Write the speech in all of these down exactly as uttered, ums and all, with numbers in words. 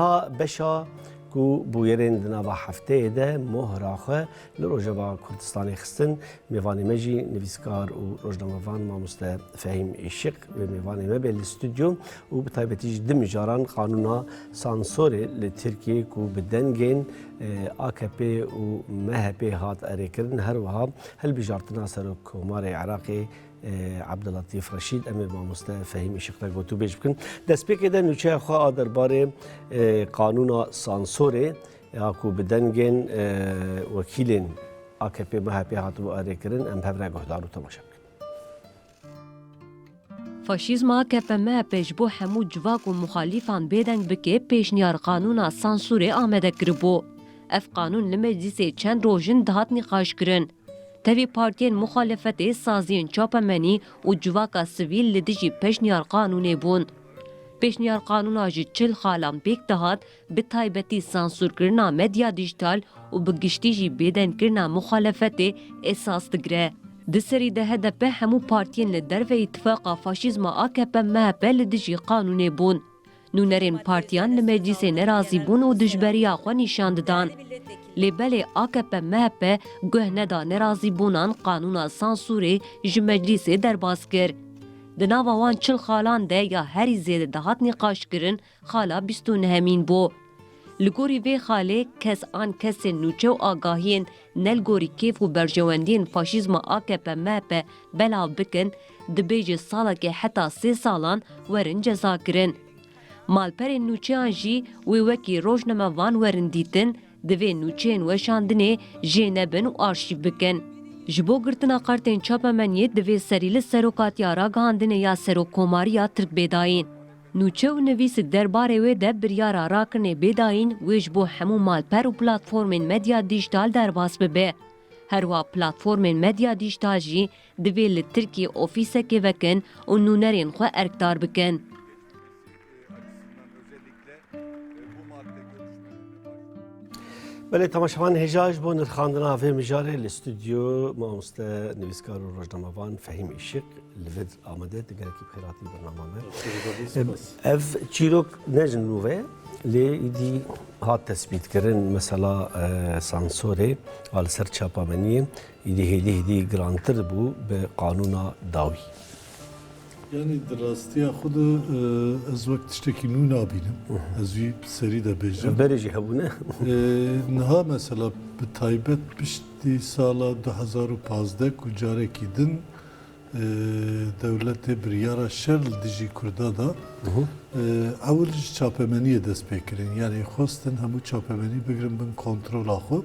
A beşa ku bûyerên di nava hefteyê de mohra xwe li Rojava Kurdistanê xistin, mêvanê me jî nivîskar û rojnamevan mamoste Fehîm Îşiq wê mêvanê me be li stûdyo û bi taybetî jî di mijaran qanûna sansorê li Tirkiyê ku bi dengên, e, A K P û M H P hat erêkirin, her wiha hilbijartina Serokkomarê Iraqê, e, Ebdulletîf Reşîd, em ê mamoste Fehîm Îşiq re gotûbêj bikin. Destpêkê de nûçeya xwe a derbarê, e, qanûna sansorê ya ku bi dengên, e, wekîlên A K P M H P hatibû erêkirin, em bi hev re guhdar û temaşe bikin. Faşîzma A K P M H P ji bo hemû civak û muxalîfan bêdeng bike, pêşniyar qanûna sansorê amade kiribû. Ev qanûn li meclîsê çend roj in dihat nîqaşkirin. Tevî partiyên muxalefetê, saziyên çapemenî û civaka sivîl li dijî pêşniyar qanûnê bûn. Pêşniyar qanûna ji çil xalan pêk dihat, bi taybetî sansurkirina medya dîjîtal û bi giştî jî bêdengkirina muxalefetê esas digire. Di serî de H D P hemû partiyên li derveyî tifaqa faşîzma A K P M H P li dijî qanûnê bûn. Nûnerên partiyan li meclîsê nerazî bûn û dijberiya xwe nîşan didan. Lê belê A K P M H P guh neda nerazîbûnan, qanûna sansurê ji meclîsê derbas kir. Di nava wan çil xalan de ya herî zêde dihat nîqaşkirin, xala bîst û nehemîn bû. Li gorî vê xalê kes an kesên nûçe û agahiyên ne li gorî kêf û berjewendiyên faşîzma A K P M H P belav bikin, dibêje salekê heta sê salan werin cezakirin. Malperên nûçeyan jî wê wekî rojnamevan werin dîtin, divê nûçeyên weşandinê jê nebin û arşîv bikin. Ji bo girtina kartên çapemeniyê divê serî li serokatiya ragihandinê ya serokkomariya Tirk bê dayîn. Nûçe û nivîs di derbarê wê de biryara rakirinê bê dayîn wê ji bo hemû malper û platformên medya dîjîtal derbas bibe. Herwiha platformên medya dîjîtal jî divê li Tirkiyê ofîsekê vekin û nûnerên xwe erkdar bikin. Belê, temaşevan hêja ji bo nirxandina vê mijarê li stûdyo mamoste, nivîskar û rojnamevan Fehîm Îşiq li vir amade. Tu gelekî bi xêr hatî bernama me. Ev, ev çîrok ne ji nû ve ye, lê îdî hat tespîtkirin, mesela, e, sansorê a li ser çapameniyê. Îdî hêdî hêdî girantir bû bi qanûna dawî. Yanî di rastiya xwe de, e, ez wek tiştekî nû nabînim. Hı hı. Ez wî bi serî de bêjim. Berê jî hebûne. E, niha mesela bi taybet piştî sala du hezar û pazdeh ku carekî din, e, dewletê biryara şer li dijî Kurda da, hı hı, e, ewil ji çapemeniyê dest pê kirin. Yanî xwestin hemû çapemenî bigrin bin kontrola xwe.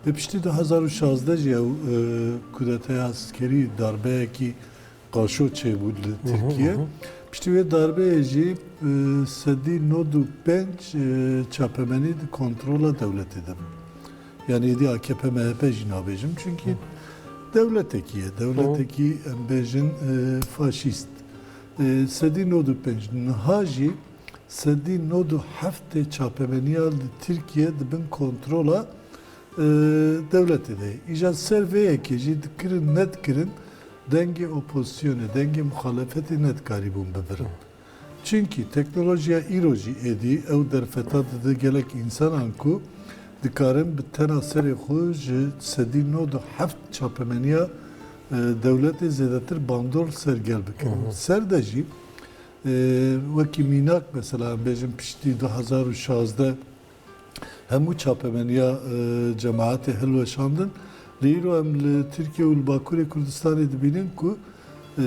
Ê piştî du hezar û şazdeh jî ew, e, kudeteya eskerî, darbeyekî qaşo çêbû li Tirkiye. Hı hı. Piştî wê darbeyê jî, e, sedî nod û pênc, e, çapemenî di kontrola dewletê de bû. Yanî êdî A K P M H P jî nabêjim. Çünkî dewletekî ye. Dewletekî, em bêjin, e, faşîst. E, sedî nod û pênc. Niha jî sedî nod û heftê çapemeniya li Tirkiye di bin kontrola, e, dewletê de ye. Îja ser vê yekê jî dikirin, nedikirin, dengê opozisyonê, dengê muxalefetê nedikarîbûn bibirin. Çimkî teknolojiya îro jî êdî ew derfeta dide gelek însanan ku dikarin bi tena serê xwe ji sedî nod û heft çapemeniya, e, dewletê zêdetir bandor li ser gel bikin. Hı hı. Ser de jî, e, wekî mînak mesela em bêjin piştî du hezar û şazdeh hemû çapemeniya, e, cemaetê hilweşandin. Lê îro em li Tirkiye û li Bakurê Kurdistanê dibînin ku, e,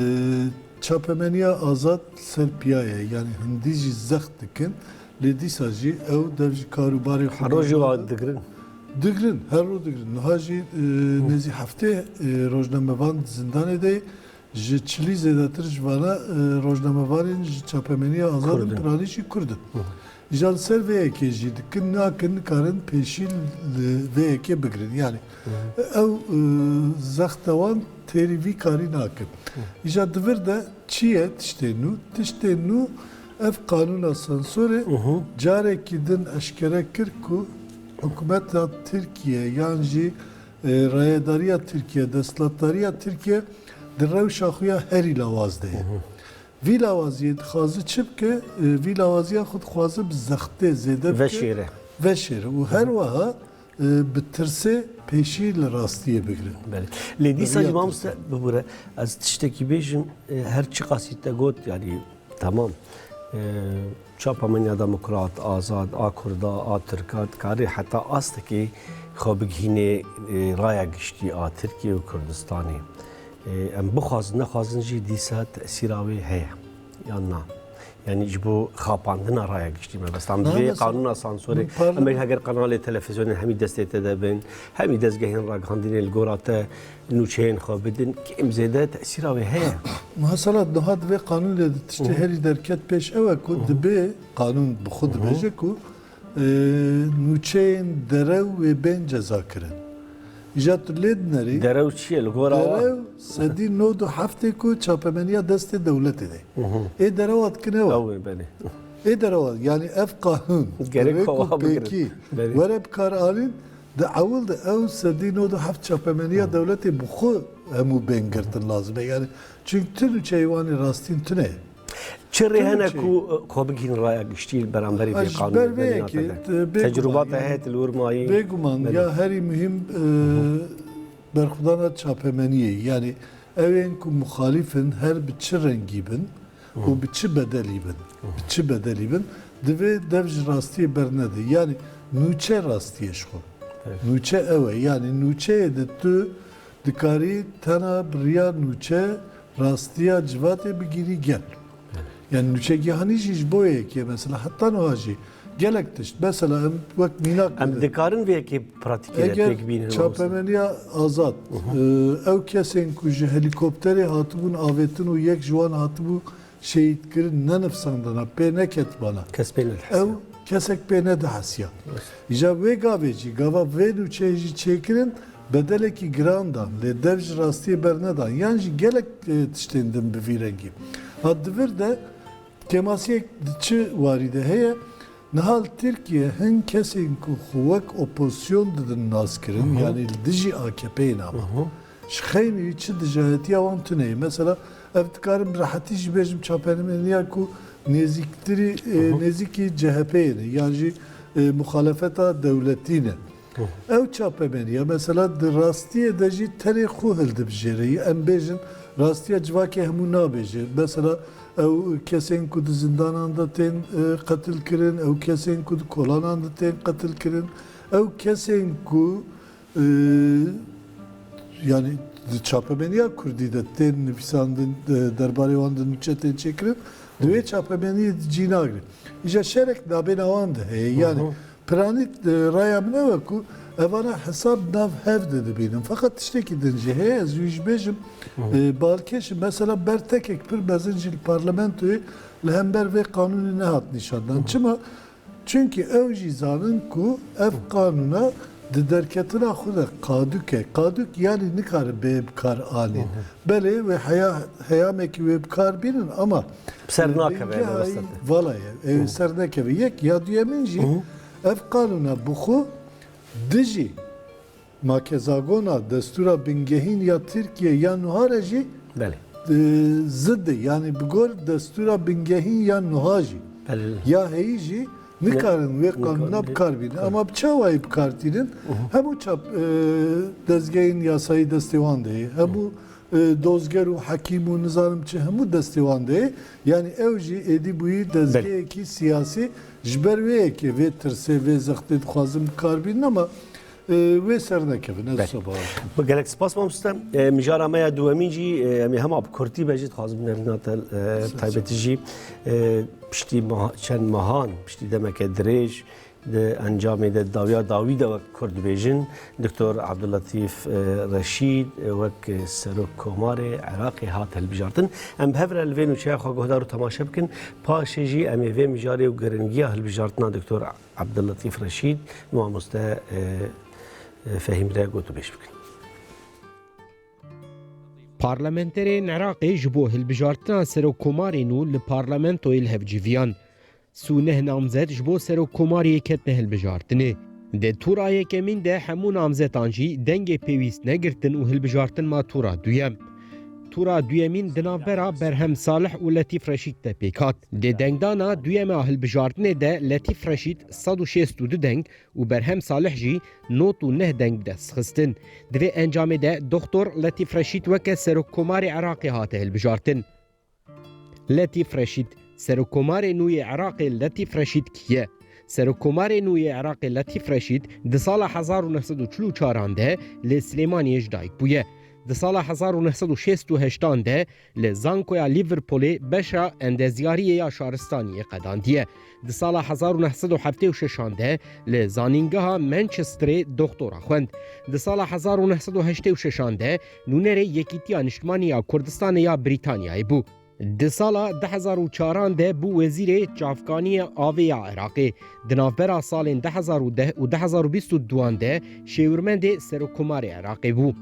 çapemeniya azad ser piya ye. Yanî hindî jî zext dikin. Lê dîsa jî ew dev ji kar û barê xwe Her roj jî digrin. Digrin, her roj digrin. Niha jî, e, Hı. nêzî heftê, e, rojnamevan di zindanê de ye. Ji çilî zêdetir ji vana, e, rojnamevanên ji çapemeniya azad in, Kurd in. Piranî jî Kurd in. Hı hı. Îja li ser vê yekê jî dikin, nakin, nikarin pêşî li vê yekê bigirin. Yanî, Hı hı. ew, e, zexta wan têrî vî karî nakin. Hı. Îja di vir de çi ye tiştê nû? Tiştê nû ev qanûna sansorê Hı hı. carekî din eşkere kir ku hikûmeta Tirkiye yan jî, e, rayedariya Tirkiye, desthilatdariya Tirkiye di rewşa xwe ya herî lawaz de ye. Hı hı. Vî lawaziyê dixwaze çi bike? E, vî lawaziya xwe dixwaze bi zextê zêde bike. Veşêre. Veşêre. Û her wiha, e, bi tirsê pêşî li rastiyê bigire. Belê. Lê dîsa jî mamoste bibûre, ez tiştekî bêjim, e, her çiqasî te got, yanî, temam. E, çapemeniya demokrat, azad, a Kurda, a Tirka, dikarê heta astekê xwe bigihînê, e, raya giştî a Tirkiye û Kurdistanê. E, em bixwazin, nexwazin jî dîsa tesîra wê heye, yan na? Yanî ji bo xapandina raya giştî mebestan. Na, divê mesela, qanûna sansorê, min parle- em ê heger qanalê televîzyonê hemî destê te de bin, hemî dezgehên ragihandinê li gora te nûçeyên xwe bidin, kêm zêde tesîra wê heye. Mesela niha divê qanûnê de tiştê herî derket pêş ew e ku dibê qanûn bi xwe dibêje ku, e, nûçeyên derew wê bên cezakirin. Îja tu lê dinerî. Derew çi ye li gora wan? Derew sedî nod û heftê ku çapemeniya destê dewletê de. Ê derewa dikine we. Ew ê, belê. Ê derewa, yanî ev qanûn, gerek ku pêkî were bikar anîn, di ewil de ew sedî nod û heft çapemeniya dewletê bi xwe hemû bên girtin lazim e. Yanî, çünkü tu nûçeyê wan ê rastîn tune ye. Çi rê hene ku, e, xwe bigihîn raya giştî li beramberî vê qanûnê? Ji ber vê yekê, e, bêguman, tecrûba te heye, tu li wir mayî. Bêguman, ya herî muhîm, e, berxwedana çapemeniyê, yanî ew ên ku muxalîf in, her bi çi rengî bin û bi çi bedelî bin, bi çi bedelî bin, divê dev ji rastiyê bernede. Yanî nûçe rastiyê ji xwe. Nûçe ew e. Yanî nûçeyê de tu dikarî tena bi riya nûçe rastiya civatê bigihînî gel. Yanî nûçegihanî jî ji bo yekê, mesela heta niha jî gelek tişt. Mesela em wek mînak, em dikarin vê yekê pratîkê de pêk bînin, mamoste? Eger çapemeniya azad, e, ew kesên ku ji helîkopterê hatibûn avêtin û yek ji wan hatibû şehîdkirin, nenivsandana, pê neketibana. Kes pê nedihesiya. Ew kesek pê nedihesiya. Îja wê gavê jî, gava vê nûçeyê jî çêkirin, bedelekî giran dan, lê dev ji rastiyê bernedan. Yan jî gelek, e, tiştên din bi vî rengî. Ha, di vir de kêmasiyek di çi warî de heye? Niha li Tirkiye hin kesên ku xwe wek opozisyon didin naskirin, yanî li dijî A K P'yê ne, ama ji xeynî çi dijahetiya wan tune ye. Mesela, ev dikarim bi rehetî jî bêjim, çapemeniya ku nêzîktirî, e, nêzîkî C H P'yê ne, yan jî, e, muxalefeta dewletî ne. Ew çapemeniya, mesela, di rastiyê de jî tenê xwe hildibijêre. Em bêjin, rastiya civakê hemû nabêje. Mesela, ew kesên ku di zindanan de tên, e, qetil kirin, ew kesên ku di kolanan de tên qetil kirin, ew kesên ku, e, yanî di çapemeniya kurdî de tên nivîsandin, e, derbarê wan de nûçe tên çêkirin, di wê çapemeniyê de cî nagrin. Îja şerek nabêna wan de heye. Yanî, piranî, e, raya min ew e ku evana hesab nav hev de dibînin. Feqet tiştekî din jî heye, ez wî jî bêjim, e, balkêş e. Mesela bertekek pir mezin jî li parlamentoyê li hember vê qanûnê nehat nîşandan. Çima? Çunkî ew jî zanin ku ev qanûna di derketina xwe de qadûk e. Qadûk, yanî nikare bê bikar anîn. Belê, wê heya-, heyamekî wê bikar bînin, ama bi ser nakeve, bingehayî vala ye. Ew ser nekeve. Yek, ya duyemîn jî, ev qanûna bi xwe dijî makezagona destûra bingehîn ya Tirkiye ya nuha re jî, e, zid e. Yanî bi gor destûra bingehîn ya nuha jî, ya heyî jî nikarin wê qanûna bikar bînin. Ama bi çawayî bikar tînin? Hemû çap, e, dezgehên yasayî destê wan de ye. Hemû, e, dozger û hekîm û nizanim çi, hemû destê wan de ye. Yanî ew jî êdî bûyî dezgehekî siyasî, ji ber wê yekê vê tirsê, vê zextê dixwazin bikar bînin, ama, e, wê ser nekevin. Ez wisa bawer dikim. Gelek spas mamoste. E, mijara me ya duyemîn jî, e, em ê hema bi kurtî be jî dixwazim nerîna te, e, taybetî jî, e, piştî meha-, çend mehan, piştî demeke dirêj, di encamê de dawiya dawî de wek Kurd dibêjin, Doktor Abdulletîf, e, Reşîd, e, wek Serok Komarê Iraqê hat hilbijartin. Em bi hev re li vê nûçeya xwe guhdar û temaşe bikin. Paşê jî em ê vê mijarê û giringiya hilbijartina Doktor Abdulletîf Reşîd, mamoste, e, e, Fehîm re gotûbêj bikin. Parlamenterên Iraqê ji bo hilbijartina Serokkomarê nû li parlamentoyê li hev civiyan. Sî û neh namzet ji bo serokkomariyê ketine hilbijartinê. Di tûra yekemîn de hemû namzetan jî dengê pêwîst negirtin û hilbijartin ma tûra duyem. tûra duyemîn di navbera Berhem Salih û Letîf Reşîd de pêk hat. Di dengdana duyem a hilbijartinê de Letîf Reşîd sed û şêst û du deng û Berhem Salih jî nod û neh deng bi dest xistin. Di vê encamê de Doktor Letîf Reşîd weke Serokkomarê Iraqê hate hilbijartin. Letîf Reşîd, Serokkomarê nû yê Iraqê Letîf Reşîd kî ye? Serokkomarê nû yê Iraqê Letîf Reşîd di sala hezar û neh sed û çil û çaran de li Silêmaniyê ji dayik bûye. Di sala hezar û neh sed û şêst û heştan de li Zankoya Liverpoolê beşa endezyariyê ya şaristaniyê qedandiye. Di sala hezar û neh sed û heftê û şeşan de li Zanîngeha Manchesterê doktora xwend. Di sala hezar û neh sed û heştê û şeşan de nûnerê Yekîtiya Niştimanî ya Kurdistanê ya Brîtanyayê bû. Di sala du hezar û çaran de bû wezîrê çavkaniyê avê ya Iraqê. Di navbera salên du hezar û deh û du hezar û bîst û duan de şêwirmendê Serokkomarê Iraqê bû.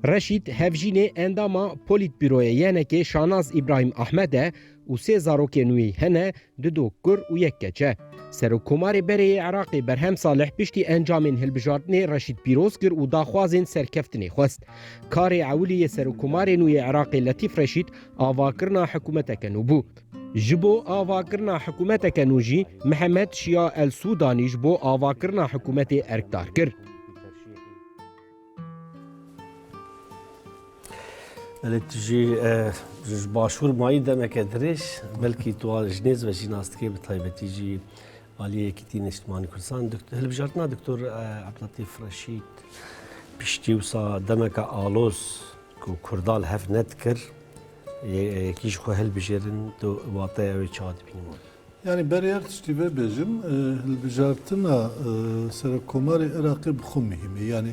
Reşîd hevjînê endama Polîtbîroyê yenekê Şanaz Îbrahîm Ahmed e û sê zarokên wî hene, du do kur û yek keç e. Serokkomarê berê yê Iraqê Berhem Salih piştî encamên hilbijartinê Reşîd pîroz kir û daxwazên serkeftinê xwest. Karê ewilî yê Serokkomarê nû yê Iraqê Letîf Reşîd avakirina hikûmeteke nû bû. Ji bo avakirina hikûmeteke nû jî Mihemed Şiya El Sûdanî ji bo avakirina hikûmetê erkdar kir. Belê tu jî, e, ji başûr mayî demeke dirêj, belkî tu wan ji nêz ve jî nas dikê, bi taybetî jî aliyê Yekîtî Niştimanî Kurdistan. Dokt-, hilbijartina Doktor, e, Ebdilletîf Reşîd piştî wisa demeke aloz ku Kurda li hev nedikir, yê-, yekî ji xwe hilbijêrin, tu wateya wê çawa dibînî? Yanî berê her tiştî vê bêjim, e, hilbijartina, e, Serokkomarê Iraqê bi xwe muhîm e. Yanî,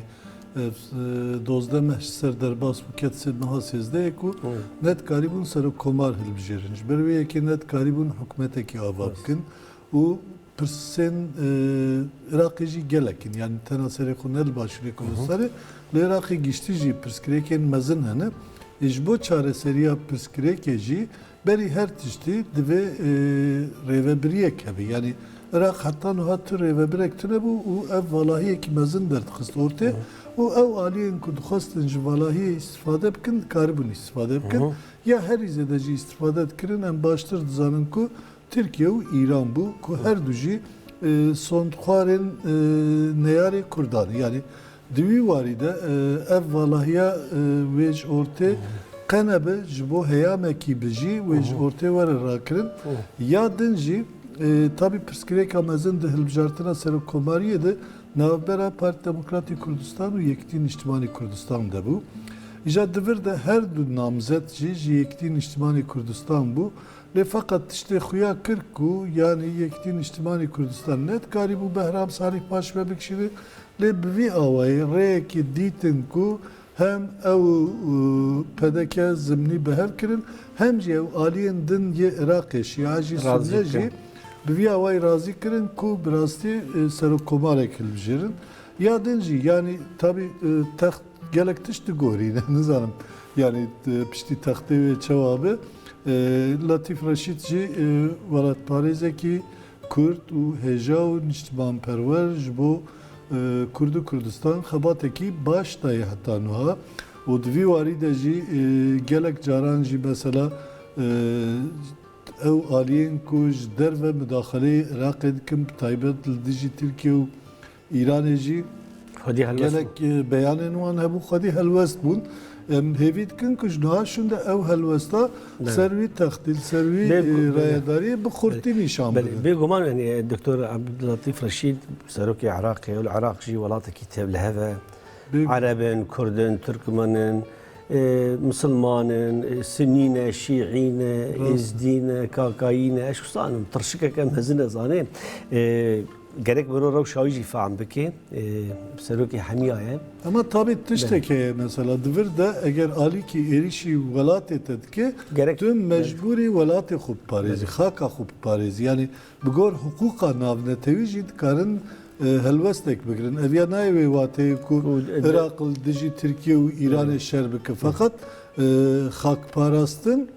e, e, dozdeh meh ji ser derbas bû, ket sê meha sêzdehê ku nedikarîbûn serokkomar hilbijêrin. Ji ber wê yekê nedikarîbûn hikûmetekî ava bikin û pirsên, e, Iraqê jî gelek in. Yanî tena serê xwe ne li Başûrê Kurdistanê, li Iraqê giştî jî pirsgirêkên mezin hene. Ê ji bo çareseriya pirsgirêkê jî berî her tiştî divê, e, rêvebiriyek hebe. Yanî Iraq heta niha tu rêvebirek tune bû û ev valahiyekî mezin derdixist ortê û ew aliyên ku dixwestin ji valahiyê îstifade bikin, dikaribûn îstifade bikin. Ya herî zêde jî îstifade dikirin, em baştir dizanin ku Tirkiye û Îran bû ku her du jî, e, sondxwarên, e, neyarê Kurdan e. Yanî di wî warî de, e, ev valahiya, e, wê ji ortê qe nebe ji bo heyamekî bijî wê ji ortê were rakirin. Ya din jî, e, tabî pirsgirêka mezin di hilbijartina serokkomariyê de navbera Partî Demokratî Kurdistan û Yekîtî Niştimanî Kurdistan de bû. Îja di vir de her du namzet jî ji Yekîtî Niştimanî Kurdistan bû. Lê feqet tiştê xuya kir ku yanî Yekîtî Niştimanî Kurdistan nedikarîbû Behram Salih paş ve bikişîne, lê bi vî awayî rêyekê dîtin ku hem ew û P D K zimnî bi hev kirin, hem jî ew aliyên din yê Iraqê, Şîa jî Sunne jî bi vî awayî razî kirin ku bi rastî, e, serokkomarek hilbijêrin. Ya din jî, yanî tabî, e, text gelek tişt digorîne, nizanim. Yanî, e, piştî textê wê çawa be. E, Letîf Reşîd jî, e, welatparêzekî Kurd û hêja û niştimanperwer ji bo, e, Kurd û Kurdistan xebatekî baş daye heta niha. Û di vî warî de jî, e, gelek caran jî mesela, e, ew aliyên ku ji derve mudaxeleyê Iraqê dikin, bi taybet li dijî Tirkiye û Îranê jî gelek, e, beyanên wan hebû, xwedî helwest bûn. Em hêvî dikin ku ji niha şûnde ew helwesta ser wî textî, li ser wî, e, rayedariyê bi xurtî nîşan bidin. Bêguman, yanî, e, Doktor Ebdulletîf Reşîd, serokê Iraqê, û li Iraq jî welatekî tevlihev e. Ereb in, Kurd in, Tirkmen in, e, Misilman in, e, Sinnî ne, Şîî ne, Êzdî ne, Kakayî ne, ez wisa zanim, tirşikeke mezin e, zanê. E, Gerek mero rewşa wî jî fehm bike. E, serokê hemiya ye. Ama tabî tiştek heye mesela, di vir de eger alîkî êrîşî welatê te dike, gerek tu mecbûrî welatê xwe biparêzî, xaka xwe biparêzî. Yanî bi gor hiqûqa navnetewî jî dikarin, e, helwestek bigirin. Ev ya nayê wê wateyê ku Iraq li dijî Tirkiye û Îranê şer bike. Feqet, e, xakparastin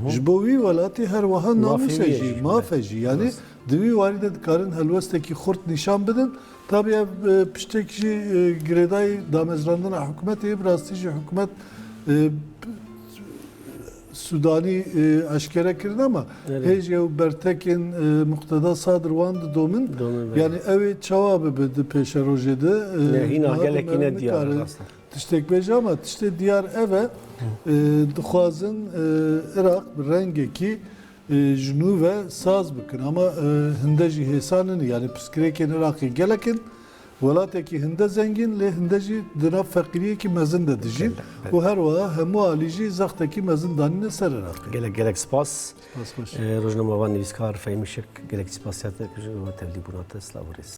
ji bo wî welatî her wiha namûs e jî, maf e jî. Yanî di wî warî de dikarin helwestekî xurt nîşan bidin. Tabî ev, e, piştek jî, e, girêdayî damezrandina hikûmetê ye. Bi rastî jî hikûmet, e, Sudanî e, eşkere kirin ama hêj ew bertekên e, Muqteda Sadir wan didomin. Yanî ew ê çawa bibe di pêşerojê de? E, hîna gelekî ne diyar e, rast e. Tiştek bêje ama tiştê diyar ev e. E, dixwazin e, Iraq bi rengekî e, ji nû ve saz bikin. Ama e, hinde jî hêsan in. Yanî pirsgirêkên Iraqê gelek in. Welatekî hinde zengîn lê hinde jî di nav feqîriyekî mezin de dijîn. Û her wiha hemû alî jî zextekî mezin danîne ser Iraqê. Gelek gelek spas. Spas xweş. E, rojnamevan nivîskar Fehîm Işık, gelek spasiya te ji bo tevlîbûna te, silav û rêz.